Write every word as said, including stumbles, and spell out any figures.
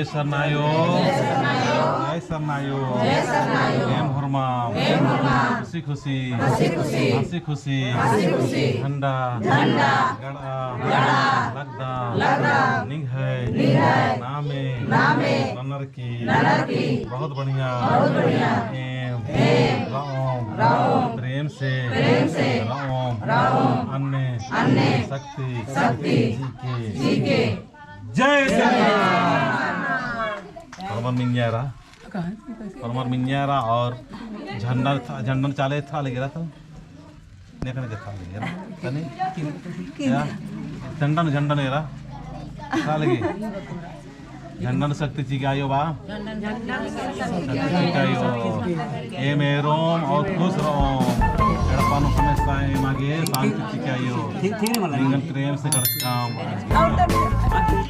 सरना अयो। जय सरना अयो। जय सरना अयो। एम होरमाम। एम होरमाम। खुशी खुशी। हंसी खुशी। हंसी खुशी। हंसी खुशी। झंडा। झंडा। गड़आ। गड़आ। लगदम। लगदम। निंग्है। निंग्है। नामे। नामे। ननर की। ननर की। बहुत बढ़िया। बहुत बढ़िया। एम। एम। रओम। रओम। प्रेम से। प्रेम से। रओम। रओम। अन्ने। अन्ने। शक्ति। शक्ति। जी के। जी के। जय सरना। परमर मिंजारा। परमर मिंजारा और झंडा था, झंडा चाले था लगे रहा था। नेकने देखा लगे रहा। तनी? या? झंडा न, झंडा न एरा। था लगे। झंडा न शक्ति चिके आयो बा। शक्ति चिके आयो। एम एरोम और खुश रओम। एड़पा नू हमेशा एमा गे शांति चिके आयो। निंगन प्रेम से कड़चकम।